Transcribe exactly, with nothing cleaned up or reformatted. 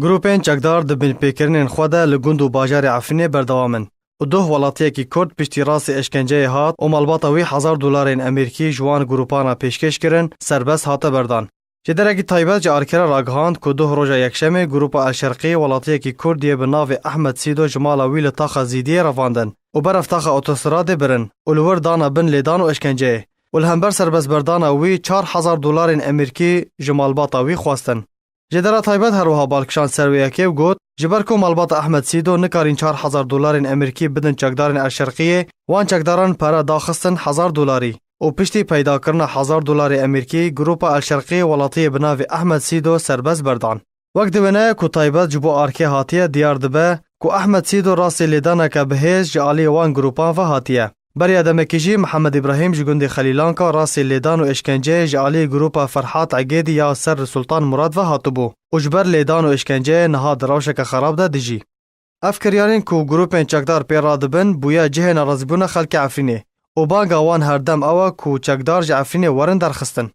Grûpên çekdar di binpêkirinên xwe de li gund û bajarê Efrînê berdewam in û doh welatiyekî Kurd piştî rastî eşkenceyê hat û malbata wî hezar dolarên Amerîkî ji wan grûpana pêşkêş kirin, serbest hate berdan. Jêderekî taybet ji Arke re ragihand ku doh roja Yekşemê grûpa El Şerqî welatiyekî Kurd yê bi navê Ehmed Sîdo ji mala wî li taxa Zîdiyê revandin û berev taxa otostradê birin û li wir dana bin lêdan û eşkenceyê û li hember serbestberdana wî çar hezar dolarên Amerîkî ji malbata wî xwestin. Jêdera taybet her wiha bal kişand ser wê yekê û got, ji ber ku malbata Ehmed Sîdo nikarîn çar hezar dolarên Amerîkî bidin çekdarên El Şerqiyê, wan çekdaran pere daxistin hezar dolarî û piştî peydakirina hezar dolarê Amerîkî, grûpa El Şerqiyê welatiyê bi navê Ehmed Sîdo serbest berdan. Wek di wêneya ku taybet ji bo Arke hatiye diyar dibe ku Ehmed Sîdo rastî lêdaneke bi hêz ji aliyê wan grûpan ve hatiye. Beriya demekî jî Mihemed Îbrahîm ji gundê Xelîlanka rastî lêdan û êşkenceyê ji aliyê grûpa Ferhat Egêdî ya ser li Sultan Murad ve hatibû û ji ber lêdan û êşkenceyê niha di rewşeke xerab de dijî. Ev kiryarên ku grûpên çekdar pê radibin bûye cihê nerazîbûna xelkê Efrînê û banga wan herdem ew e ku çekdar ji Efrînê werin derxistin.